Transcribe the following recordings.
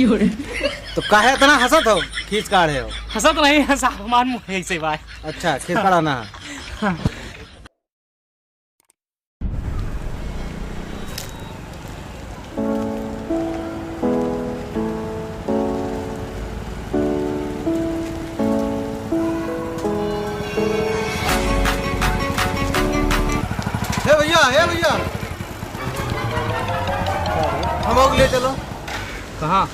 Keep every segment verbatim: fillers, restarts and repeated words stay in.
तो काहे इतना हंसत हो, खींच काढ़े हो? हंसत नहीं है साहब, हमार मुंह ऐसे बा। अच्छा, खींच काढ़ा ना। हे भैया, हे भैया, हम लोग ले चलो। कहाँ?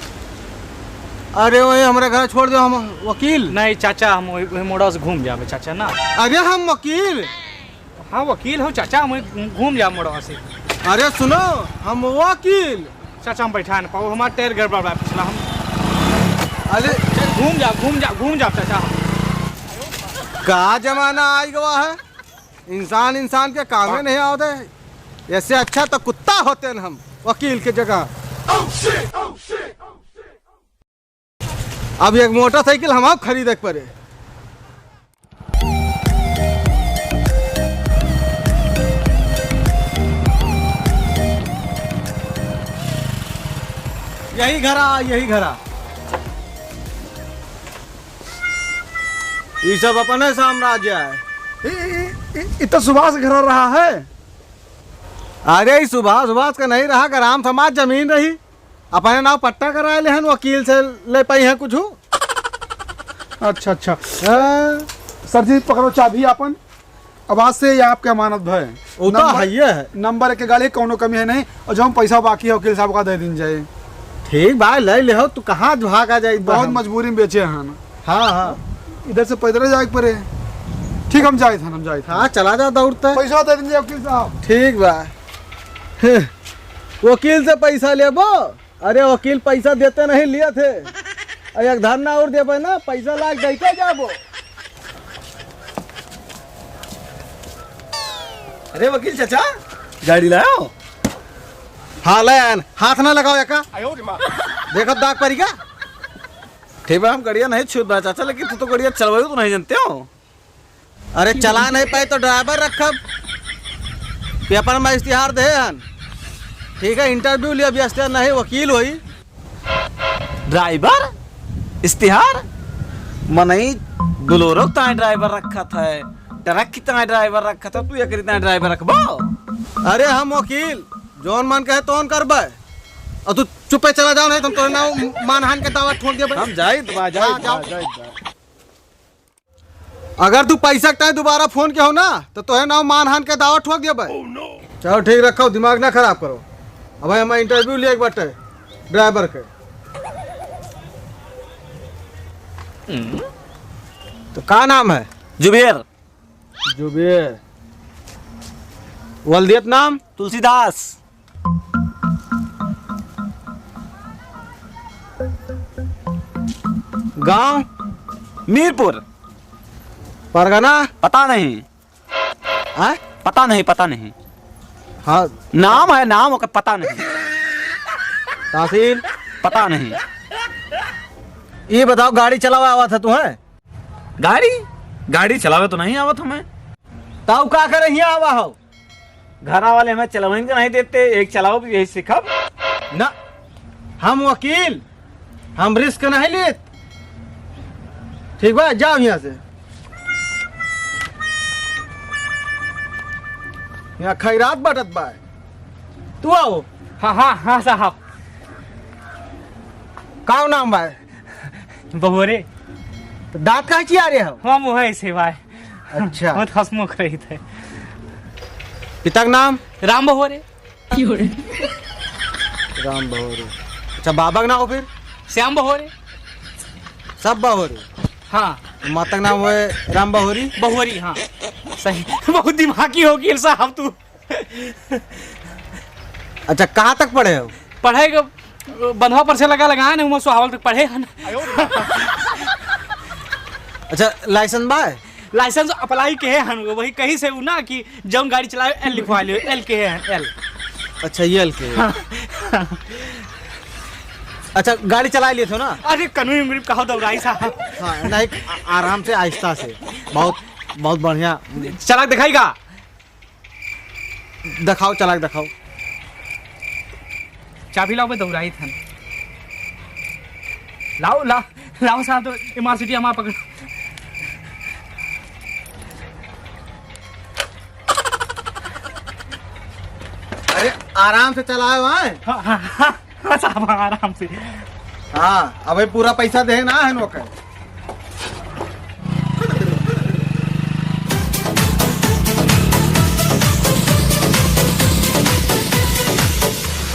अरे वही हमारे घर छोड़ दो, हम वकील। नहीं चाचा, हम वही, वही मोड़ा से घूम जाबे चाचा ना। अरे हम वकील। हाँ वकील हो चाचा, हम वही घूम जाब मोड़ा से। अरे सुनो, हम वकील। चाचा हम बैठा न पाओ, हमार टायर गड़बड़ बा पिछला। हम अरे घूम जा, घूम जा, घूम जा चाचा। का जमाना आई गवा है, इंसान इंसान के कामे नहीं आवत है। ऐसे अच्छा तो कुत्ता होते न हम वकील के जगह। अब एक मोटरसाइकिल हम खरीदे के पड़े। यही घरा, यही घरा। ई सब अपने साम्राज्य है। ई, ई, ई, ई तो सुभाष घर रहा है। अरे, ई सुभाष, सुभाष का नहीं रहा, ग्राम समाज जमीन रही, अपने नाव पट्टा कराए ले हन, वकील से ले पाई हैं कुछ। अच्छा, अच्छा। हाँ। सर जी, पकड़ो चाबी आपन। अब आज से ये आपके अमानत भय। वो तो नंबर, है, ये है। नंबर एक के गाड़ी, कौनो कमी है नहीं। और जो हम पैसा बाकी है, वकील साहब का दे दीन जाए। ठीक बा, ले ले हो, तू कहाँ भागा जाई बा बहुत हम? मजबूरी में बेचे हैं ना। हाँ, हाँ। इधर से पैदल जाए के पड़े। ठीक, हम जाए थे, हम जाए थे। हाँ, चला जा दौड़ते। पैसा दे दीन जाए वकील साहब। ठीक बा। वकील से पैसा लेबो? अरे वकील पैसा देते नहीं लिए थे। अरे एक धरना और देबे ना, पैसा लाग दे के जाबो। अरे वकील चाचा, गाड़ी लाओ। हाँ, ले आन। हाथ ना लगाओ एका। देखो दाग परी का। ठीक बा, हम गड़िया नहीं छूत बा चाचा, लेकिन तू तो गड़िया चलवाई तो नहीं जानते हो। अरे चला नहीं पाए तो ड्राइवर रखब। पेपर में इश्तिहार दे हन। ठीक है, इंटरव्यू लिया भी इश्तिहार नहीं, वकील होई। ड्राइवर? इश्तिहार? मनई बोलेरो ताए ड्राइवर रखत है, ट्रक की ताए ड्राइवर रखत है, तू एकरी ताए ड्राइवर रखबो? अरे हम वकील, जौन मन कहे तौन करबे। और तू चुपे चला जाओ, नहीं तो हम तोरे नाव मानहान के दावा ठोक देबे। हम जाइत बा, जाइत हाँ, बा, जाओ। जाइत बा। अगर तू पैसा के टाइम दोबारा फोन के हो ना, तो तोहे नाव मानहान के दावा ठोक देबे। चलो ठीक, रखो, दिमाग ना खराब करो। अब हम इंटरव्यू लिए एक बाटे ड्राइवर के। हम्म। तो का नाम है? जुबेर। जुबेर। वलदियत नाम? तुलसीदास। गांव? मीरपुर। परगना? पता नहीं। हाँ? पता नहीं, पता नहीं। हाँ। नाम है, नाम ओकर पता नहीं। तहसील? पता नहीं। ये बताओ, गाड़ी चलावा आवत है तुम्हें? गाड़ी? गाड़ी चलावे तो नहीं आवत हमें। तब का करे हियाँ आवा हो? घरा वाले हमें चलावे के नहीं देते, एक चलाओ भी यही सीखब। ना, हम वकील, हम रिस्क नहीं लेत। ठीक बा, जाओ यहाँ से। यहाँ खैरात बटत बा। तू आओ। हाँ, हाँ, हाँ साहब। का नाम बा? बहोरे। तो दांत काहे चियारे हो? हम वही से भाई। अच्छा। बहुत हंसमुख रहित है। पिता का नाम? राम बहोरे। राम बहोरे। अच्छा, बाबा का नाम हो फिर? श्याम बहोरे। सब बहोरे? हाँ। माता का नाम हुए राम बहोरी? बहोरी, हाँ। सही। बहुत दिमागी हो गई साहब तू। अच्छा, कहाँ तक पढ़े हो? पढ़े के बंधवा पर से लगा लगा है ना, उमा सुहावल तक पढ़े हन। अच्छा, लाइसेंस बा? लाइसेंस अप्लाई के है हन, वही कहीं से उ ना कि जौन गाड़ी चलावे, एल लिखवा लियो, एल के है हन, एल। अच्छा, ये एल के है। हाँ। अच्छा, गाड़ी चला लिए थे ना? अरे, कनवी उंगली कहो दौड़ाई साहब। हाँ, नहीं, आ-, आराम से, आहिस्ता से। बहुत, बहुत बढ़िया। चला के दिखाई का? दिखाओ, चला के दिखाओ। चाबी लाओ, मैं दौड़ाई थन। लाओ, लाओ, लाओ साहब, तो ये मार सीटी हमारा पकड़। अरे, आराम से चलाओ, हाँ? हाँ, हाँ, हाँ, हाँ, साहब, हाँ, आराम से। हाँ, अबे पूरा पैसा दे ना है नौकर।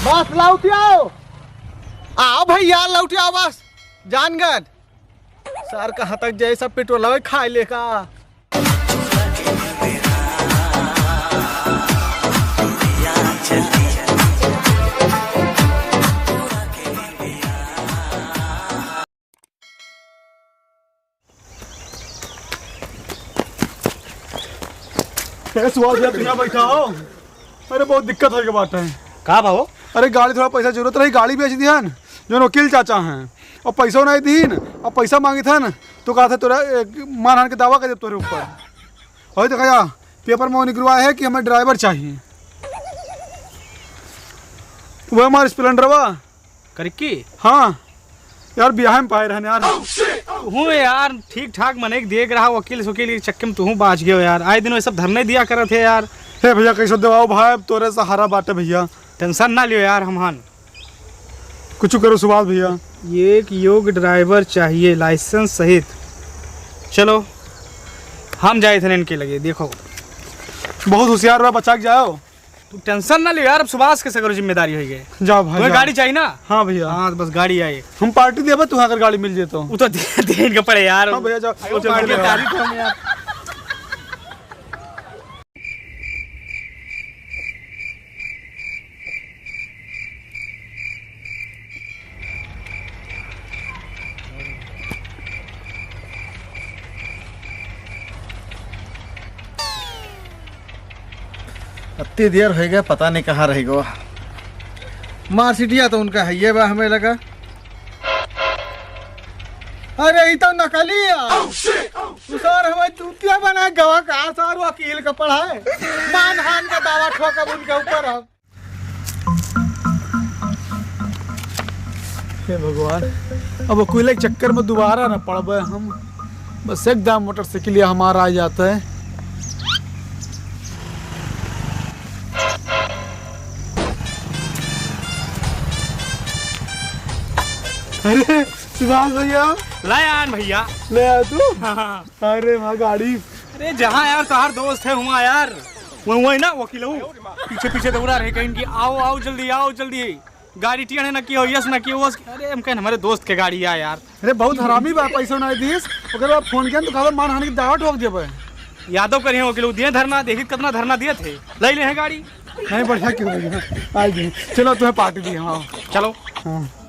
बस लौट आओ। आओ भैया, लौट आओ बस। जानगढ़। सर कहाँ तक जाए, सब पेट्रोल हवे खाए लेका। ए, सुभाष भैया, तू यहाँ बैठा हो? अरे, बहुत दिक्कत होइ गए बाटे। का भाव? अरे, गाड़ी थोड़ा पैसा जरूरत रही, गाड़ी बेच दिहन, जौन वकील चाचा हैं, और पैसा नहीं दीन, और पैसा मांगित हन, तो कहा था तोरा, ए, मानहान के दावा कर दे तोरे ऊपर। और तो कहा, पेपर में वो निकलवा है कि हमें ड्राइवर चाहिए। वो हमारे स्प्लेंडरवा। करिक्की? हाँ। यार, बियाह में पाए रहन यार। हूँ यार, ठीक ठाक मने के देख रहा, वकील वकील के चक्कर में तू बाच गयो यार। आए दिन वो सब धरने दिया करत है यार। हे भैया, कैसे देवाओ भाई, अब तोरे सहारा बाटे भैया। टेंशन ना लियो यार, हम हन। कुछ करो सुभाष भैया। एक योग्य ड्राइवर चाहिए, लाइसेंस सहित। चलो, हम जाए थे इनके लगे, देखो। बहुत होशियार बा, बचा के जाओ। तू टेंशन ना ले यार, अब सुभाष के सगरो जिम्मेदारी होई गए। जाओ भाई, तुम्हें जाओ। गाड़ी चाहिए ना? हाँ भैया। हाँ, तो बस गाड़ी आई। हम पार्टी देबे, तुम्हें अगर गाड़ी मिल जाए तो। वो तो दे, देन के पड़े यार। हाँ भैया, जाओ, वो चल, चल, चल। गाड़ी तो हम यार। अत्ती देर होइ गए, पता नहीं कहाँ रहि गवा। मार सीटिया तो उनका हइये बा, हमें लगा। अरे, ई तो नकली है। Oh, shit! Oh, shit! तू सार हमें चूतिया बना गवा का, सार वकील का पढ़ाए। मानहान का दावा ठोकब उनके ऊपर हम। हे भगवान, अब वकील के चक्कर में दोबारा ना पड़बे हम। बस एक दाम मोटरसाइकिल हमारा आ जाता है। अरे सुभाष भैया। ले आन भैया। ले आ तू। हाँ। अरे वाह गाड़ी। अरे जहाँ यार तोहार दोस्त है हुआ यार, वही वही ना वकील हो, पीछे पीछे दौड़ा रहे कहीं कि आओ आओ जल्दी आओ जल्दी, गाड़ी टियाने ना कियो, यस ना कियो, वस। अरे हम कहें हमारे दोस्त के गाड़ी आ यार। अरे बहुत हरामी बा, पैसा ना दीस, ओकर बाद फोन किया तो कहला मानहानि के दावा ठोक देबे। यादव करिए वकील, दिए धरना, देखी कितना धरना दिए थे, ले ले हैं गाड़ी। नहीं बढ़िया क्यों भैया, आ गए। चलो तुम्हें पार्टी दी, हाँ। चलो। हाँ।